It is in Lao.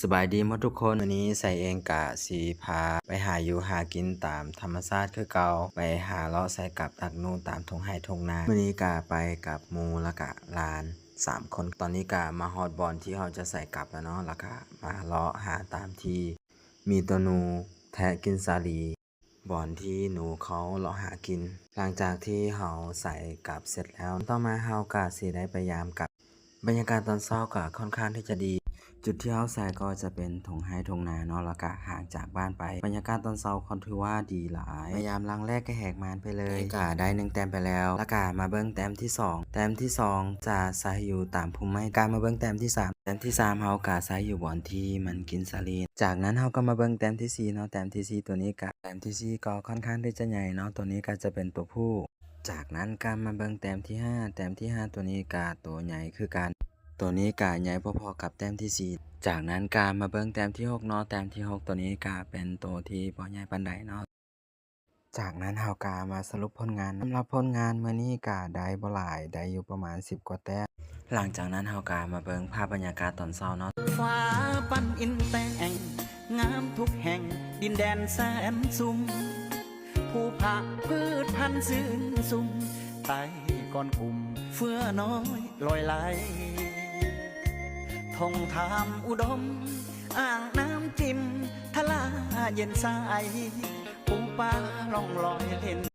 ສະບາຍດີໝົດທຸກຄົນ, ມື້ນີ້ໄຊເອງກະຊິພາໄປຫາຢູ່ຫາກິນຕາມທຳມະຊາດຄືເກົ່າ, ໄປຫາເລາະໃສ່ກັບຕັກໜູຕາມທົ່ງໄຮ່ທົ່ງນາ. ມື້ນີ້ກະໄປກັບໝູ່ ລະກະຫຼານສາມຄົນ. ຕອນນີ້ກະມາຮອດບ່ອນທີ່ເຮົາຈະໃສ່ກັບແລ້ວເນາະ, ລະກະມາເລາະຫາຕາມທີ່ມີໂຕໜູແທະກິນສາລີ. ບ່ອນທີ່ໜູເຂົາເລາະຫາກິນ. ຫຼັງຈາກທີ່ເຮົາໃສ່ກັບເສັດແລ້ວ, ຕໍ່ມາເຮົາກະຊິໄດ້ໄປຢາມກັບ. ບັນຍາກາດຕອນເຊົ້າກະຄ່ອນຂ້າງທີ່ຈະດີ. ຈຸດທີ່ເຮົາໃສ່ກໍຈະເປັນທົ່ງໄຮ່ທົ່ງນາເນາະ, ລະກະຫ່າງຈາກບ້ານໄປ. ບັນຍາກາດຕອນເຊົ້າກໍຖືວ່າດີຫຼາຍ. ມາຢາມຫຼັງແລກກະແຫກມານໄປເລີຍ. ກະໄດ້ໜຶ່ງແຕ້ມໄປແລ້ວ. ລະກະມາເບິ່ງແຕ້ມທີສອງ. ແຕ້ມທີສອງຈະໃສ່ຢູ່ຕາມພຸ່ມໄມ້. ກະມາເບິ່ງແຕ້ມທີສາມ. ແຕ້ມທີສາມເຮົາກະໃສ່ຢູ່ບ່ອນທີ່ມັນກິນສາລີ. ຈາກນັ້ນເຮົາກໍມາເບິ່ງແຕ້ມທີສີ່ເນາະ, ແຕ້ມທີສີ່ໂຕນີ້ກະ ແຕ້ມທີສີ່ກໍຄ່ອນຂ້າງທີ່ຈະໃຫຍ່ເນາະ, ໂຕນີ້ກະຈະເປັນໂຕຜູ້. ຈາກນັ້ນກະມາເບິ່ງແຕ້ມທີຫ້າ, ແຕ້ມທີຫ້າໂຕນີ້ກະໂຕໃຫຍ່ຄືກັນ. ໂຕນີ້ກະໃຫຍ່ພໍໆກັບແຕ້ມທີສີ່. ຈາກນັ້ນກະມາເບິ່ງແຕ້ມທີຫົກເນາະ, ແຕ້ມທີຫົກໂຕນີ້ກະເປັນໂຕທີ່ບໍ່ໃຫຍ່ປານໃດເນາະ. ຈາກນັ້ນເຮົາກະມາສະຫຼຸບຜົນງານ. ສຳລັບຜົນງານມື້ນີ້ກະໄດ້ບໍ່ຫຼາຍ, ໄດ້ຢູ່ປະມານສິບກວ່າແຕ້ມ. ຫຼັງຈາກນັ້ນເຮົາກະມາເບິ່ງພາບບັນຍາກາດຕອນເຊົ້າເນາະ. ຟ້າປັ້ນອິນແຕ່ງ ງາມທຸກແຫ່ງ ດິນແດນແສນຊຸ່ມ ພູຜາພືດພັນຊື່ນຊຸ່ມ ໃຕ້ກ້ອນກຸ່ມເຟືອນ້ອຍລອຍໄຫຼ ທົ່ງທາມອຸດົມ ອ່າງນ້ຳຈິ້ມ ທະລາເຢັນໃສ ປູປາລ່ອງລອຍເຫຼັ້ນ.